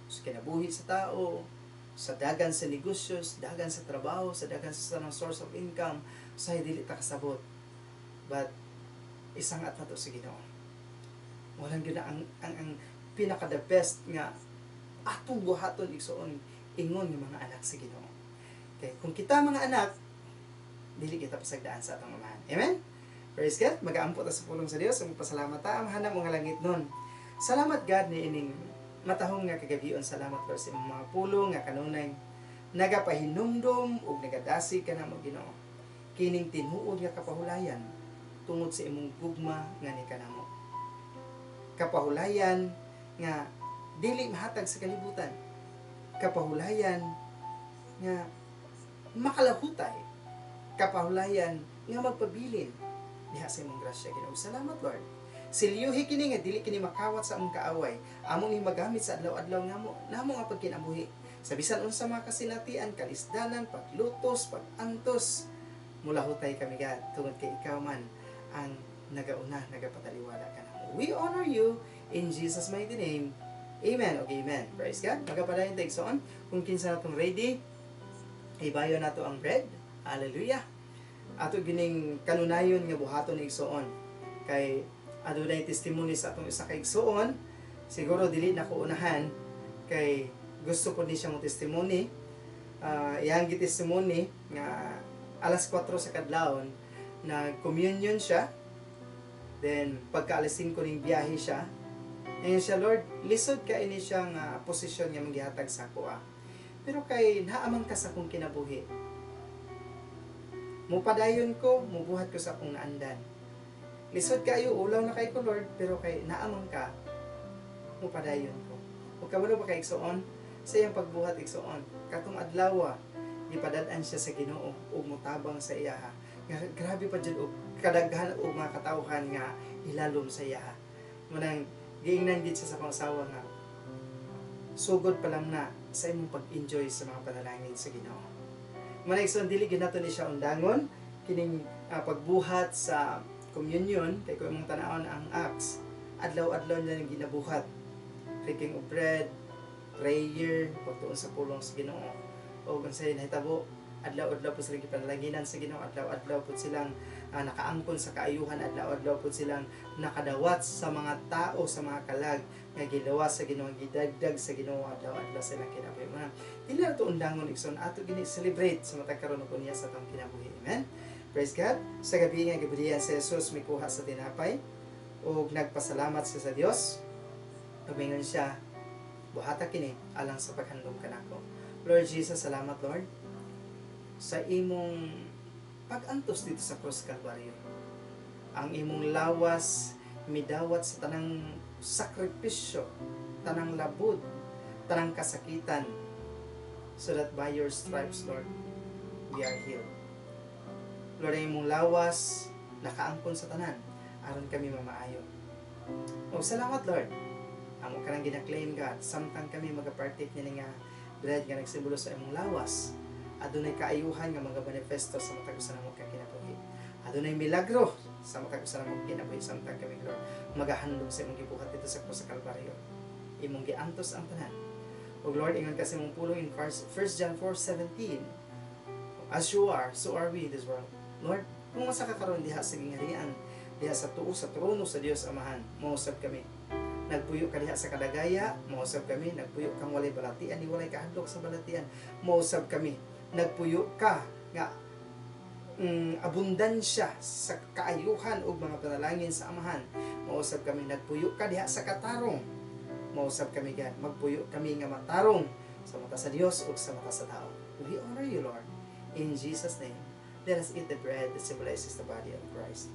sa kinabuhi sa tao, sa dagan sa negosyo, sa dagan sa trabaho, sa dagan sa tanang source of income. Usahay dili ta kasabot, but isangat nato sa Ginoo. Walang gyud ang pinaka the best nga atong buhaton, igsoon, ingon nga mga anak sa Ginoo. Kay kung kita mga anak, dili kita pasagdaan sa atong amahan. Amen. Praise God. Magaampo ta sa pulong sa Dios. Magpasalamat ta. Amahan mo nga langit nun, salamat God ni ining matahong nga kagabion. Salamat, Lord, sa imong mga pulong nga kanunay nagapahinumdom ug nagadasig kanamo, Ginoo, kining tinuod nga kapahulayan tungod sa imong gugma nga ni kanamo, kapahulayan nga dili mahatag sa kalibutan, kapahulayan nga makalahutay, kapahulayan nga magpabilin diha sa imong grasya, Ginoo. Salamat, Lord. Silyuhi kini nga dili kini makawat sa among kaaway. Amo ni magamit sa adlaw-adlaw nga mo namo nga pagkinabuhi. Sa bisan unsa mga kasinatian, kalisdanan, paglutos, pagantos, mulahutay kami, God, tungod kay ikaw man ang nagauna, nagapataliwala ka namo. We honor you in Jesus' mighty name. Amen. Okay, amen. Praise God. Magapadayon ta, igsoon. Kung kinsa natong ready, ibayo nato ang bread. Hallelujah. Ato gining kanunayon nga buhaton ni igsoon. Kay adunay testimony sa atong isa ka igsoon, siguro dili na ko unahan kay gusto ko ni siya mo testimony. Iyang gi-testimony nga alas 4 sa kadlawon nag communion siya. Then pagka alas 5 ning biyahe siya. Ngayon siya, "Lord, lisod ka ini siya nga posisyon nga manggihatag sa ako ah. Pero kay naamang ka sa akong kinabuhi, mupadayon ko, mubuhat ko sa akong naandan. Lisod kayo, ulaw na kay ko, Lord, pero kay naamang ka, mupadayon ko." Ug kabalo ba kay, igsoon, sa iyang pagbuhat, igsoon, katong adlaw gipadad-an siya sa Ginoo ug mutabang sa iyaha. Nga grabe pa jud og Kadaghan og mga katawhan nga ilalom sa iya. Munang giingnan gid siya sa akong asawa nga sugod pa lang na sa imong pag-enjoy sa mga panalangin sa Ginoo. Manay so dili gyud nato ni siya undangon kining pagbuhat sa communion, kay kung imong tan-awon ang Acts, adlaw-adlaw nila ginabuhat. Breaking of bread, prayer, pagtuon sa pulong sa Ginoo. O kung sa'yo nahitabo, adlaw-adlaw po silang gipanalanginan sa Ginoo, adlaw-adlaw po silang nakaangkon sa kaayuhan, adlaw-adlaw po silang nakadawat sa mga tao, sa mga kalag nga gilawas sa Ginoo, gidagdag sa Ginoo, adlaw-adlaw silang kinabuhi. Mga dili na to undangon, igsoon, ato gini celebrate sa matag karon ug unya sa atong kinabuhi. Amen. Praise God. Sa gabi nga gibulian si Jesus, mikuha sa tinapay ug nagpasalamat siya sa Dios. Ug siya, "Buhata kini alang sa paghandom kanako." Lord Jesus, salamat, Lord, sa imong pag-antos dito sa cross Calvario. Ang imong lawas midawat sa tanang sakripisyo, tanang labud, tanang kasakitan, so that by your stripes, Lord, we are healed. Lord, ang imong lawas nakaangkon sa tanan aron kami mamaayo. O salamat, Lord. Amo ka nang gina-claim, God, samtang kami magapartake niini nga bread nga nagsimbolo sa imong lawas, adunay kaayuhan nga mga manifesto sa matag usa namo ka kinabuhi. Adunay milagro sa matag usa namo kinabuhi samtang kami, Lord, magahandom sa imong gibuhat dito sa krus sa Kalbaryo. Imong giantos ang tanan. O Lord, ingon kasi imong pulong in 1 John 4:17, "As you are, so are we in this world." Lord, kung masa ka karon diha sa gingarian, diha sa tuo sa trono sa Dios Amahan, mausab kami. Nagpuyo ka diha sa kadagaya, mausab kami. Nagpuyo kang walay balatian, ni walay kahadlok sa balatian, mausab kami. Nagpuyo ka nga abundansya sa kaayuhan ug mga panalangin sa Amahan, mausab kami. Nagpuyo ka diha sa katarong, mausab kami, God. Magpuyo kami nga matarong sa mata sa Dios ug sa mata sa tao. We honor you, Lord. In Jesus' name, let us eat the bread that symbolizes the body of Christ.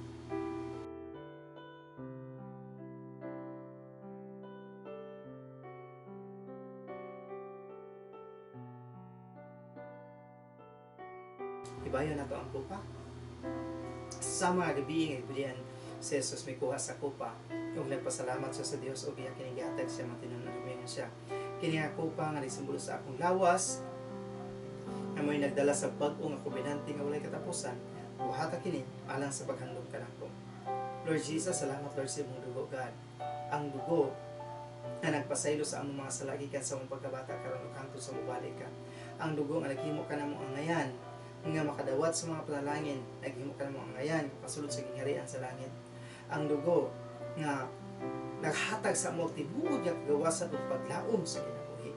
Ibayo na to ang kupa. Sa mga gabi nga gibulian si Jesus, may kuha sa kupa ug nagpasalamat siya sa Dios ug iya kining gihatag siya mga tinunan. Siya, "Kini nga kupa nga nagsimbolo sa akong lawas nga mo'y nagdala sa bag-o nga kobenante nga walay katapusan. Buhata kini alang sa paghandom kanako." Lord Jesus, salamat, Lord, sa imong dugo, God. Ang dugo na nagpasaylo sa among mga sala gikan sa among pagkabata karon ug hangtod sa mobalik ka. Ang dugo nga naghimo kanamo angayan nga makadawat sa mga panalangin, naghimo kanamo angayan kapasulod sa gingharian sa langit. Ang dugo nga naghatag sa among tibuod nga kagawasan ug paglaom sa kinabuhi.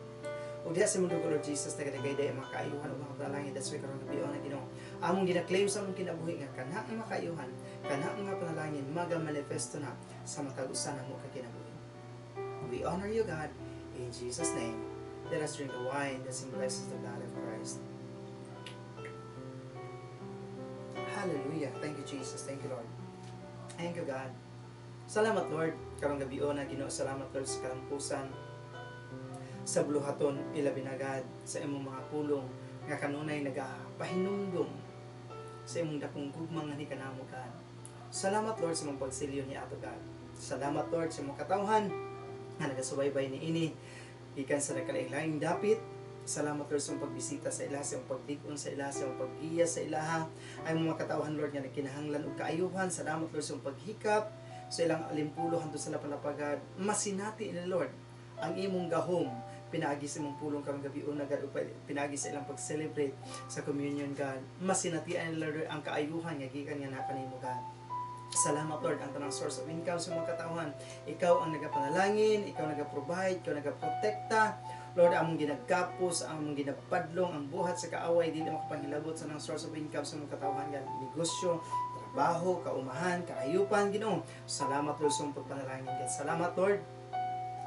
Ug diha sa imong dugo, Lord Jesus, nagadagayday ang mga kaayuhan ug mga panalangin. That's why karon gabi na, Ginoo, among gina-claim sa among kinabuhi nga kana ang mga kaayuhan, kana ang mga panalangin maga-manifesto na sa matag usa namo ka kinabuhi. We honor you, God. In Jesus' name, let us drink the wine that symbolizes the blood of Christ. Hallelujah. Thank you, Jesus. Thank you, Lord. Thank you, God. Salamat, Lord. Karong gabi na, Ginoo, salamat, Lord, sa kalampusan, sa buluhaton, ilabi na, God, sa imong mga pulong nga kanunay nagapahinumdum sa imong dakong gugma nga ni kanamo, God. Salamat, Lord, sa imong pagsilyon ni ato, God. Salamat, Lord, sa imong katawhan nga nagasubaybay ni ini gikan sa nagkalaing dapit. Salamat, Lord, sa imong pagbisita sa ilaha, sa imong paglig-on sa ilaha, sa imong paggiya sa ilaha. Ay mga katawhan, Lord, nga nagkinahanglan og kaayuhan. Salamat, Lord, sa imong paghikap sa ilang alimpulo hangtod sa lapalapagad. Masinati ni Lord ang imong gahom pinaagi sa imong pulong karong gabi una, God, ug pinaagi sa ilang pag-celebrate sa communion, God. Masinatian ni Lord ang kaayuhan nga gikan nga naa kanimo, God. Salamat, Lord, ang tanang source of income sa mga katawhan. Ikaw ang nagapanalangin, ikaw nagaprovide, ikaw nagaprotekta. Lord, among ginagapos, among ginapadlong ang buhat sa kaaway, dili makapanghilabot sa nang source of income sa mga katawhan, God. Negosyo, trabaho, kaumahan, kaayupan, Ginoo. Salamat, Lord, sa imong pagpanalangin, God. Salamat, Lord.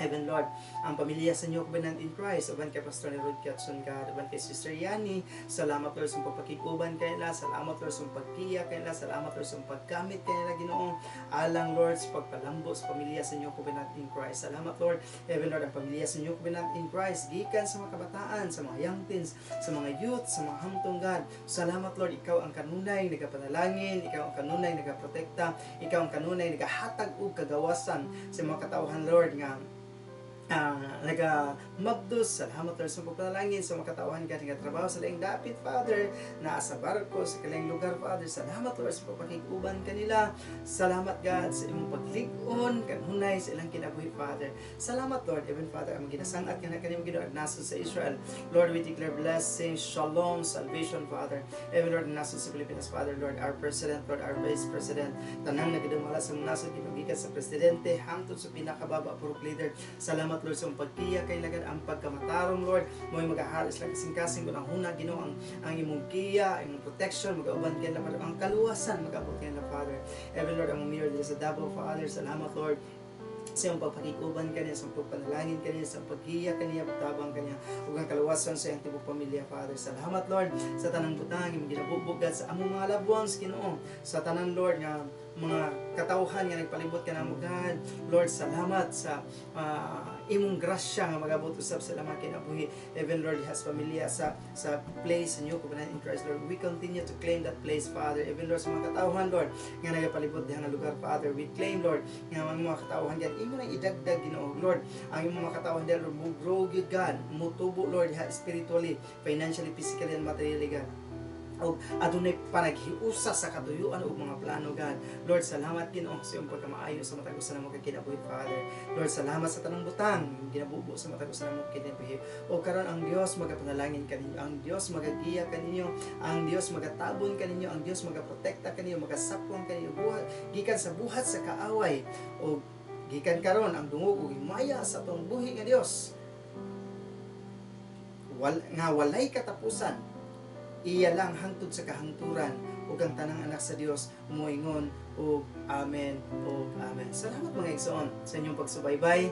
Even Lord, ang pamilya sa New Covenant in Christ, uban kay Pastor ni Rod Katson God, uban kay Sister Yani, salamat, Lord, sa pagpakig-uban kanila, salamat, Lord, sa pagkiya kanila, salamat, Lord, sa paggamit kanila, Ginoo, alang, Lord, sa pagpalambo sa pamilya sa New Covenant in Christ. Salamat, Lord, even Lord, ang pamilya sa New Covenant in Christ, gikan sa mga kabataan, sa mga young teens, sa mga youth, sa mga hamtong God. Salamat, Lord, ikaw ang kanunay nagapanalangin, ikaw ang kanunay nagaprotekta, ikaw ang kanunay nagahatag og kagawasan sa mga katawhan, Lord, nga naga mabdos. Salamat, Lord, sa pagpanalangin sa mga katawhan ka nga trabaho sa laing dapit, Father, naa sa barko sa kanilang lugar, Father. Salamat, Lord, sa pagpakig-uban kanila. Salamat, God, sa imong paglig-on kanunay sa ilang kinabuhi, Father. Salamat, Lord. Even Father, ang ginasangat ka na kanimo, Ginoo, nasod sa Israel, Lord, we declare blessing, shalom, salvation, Father. Even Lord, nasod sa Pilipinas, Father, Lord, our President, Lord, our Vice President, tanang nagadumala sa mga nasod, Ginoo, gikan sa presidente hangtod sa pinakababa purok leader. Salamat, Lord, sa imong pagkiya kay lagad ang pagkamatarong, Lord, mo'y magaharis lang kasing-kasing kung ang huna, Ginoo, ang imong giya, ang imong protection magauban kanila, Father, ang kaluwasan magabot kanila, Father. Even Lord, ang mayor diri sa Davao, Father, salamat, Lord, sa iyong pagpakig-uban kaniya, sa iyong pagpanalangin kaniya, sa iyong paggiya kaniya, pagtabang kaniya, ug ang kaluwasan sa iyong tibuok pamilya, Father. Salamat, Lord, sa tanang butang imong ginabugbog sa among mga loved ones, Ginoo, sa tanan, Lord, nga mga katawhan nga nagpalibot kanamo, God. Lord, salamat sa imong grasya nga magabot usab sa ilang mga kinabuhi. Even Lord, has pamilya sa place sa New Covenant in Christ, Lord. We continue to claim that place, Father. Even Lord, sa mga katawhan, Lord, nga nagapalibot diha nga lugar, Father, we claim, Lord, nga ang mga katawhan God, imo nang idagdag, Ginoo, Lord, ang imong mga katawhan diha, Lord, mo grow gyud, God, mo tubo, Lord, diha spiritually, financially, physically, and materially, God, og adunay panaghiusa sa katuyuan ug mga plano, God. Lord, salamat, Ginoo, sa iyong pagkamaayo sa matag usa namo ka kinabuhi, Father. Lord, salamat sa tanang butang ginabubo sa matag usa namo kinabuhi. O karon ang Dios magapanalangin kaninyo, ang Dios magagiya kaninyo, ang Dios magatabon kaninyo, ang Dios magaprotekta kaninyo, magasapwang kaninyo buhat gikan sa buhat sa kaaway. O gikan karon ang dungog ug himaya sa atong buhi nga Dios nga walay katapusan, iya lang hangtod sa kahangturan, ug ang tanang anak sa Dios moingon og amen ug amen. Salamat, mga igsoon, sa inyong pagsubaybay.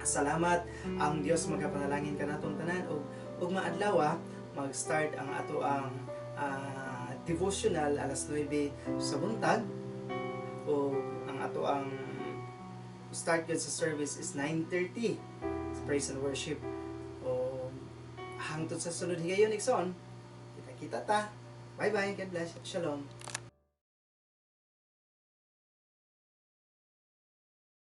Salamat. Ang Dios magapanalangin kanatong tanan ug ug maadlaw mag-start ang ato ang devotional alas 9 sa buntag o ang ato ang start gyud sa service is 9:30 sa praise and worship. O hangtod sa sunod higayon, igsoon, kita-kita ta. Bye bye. God bless. Shalom.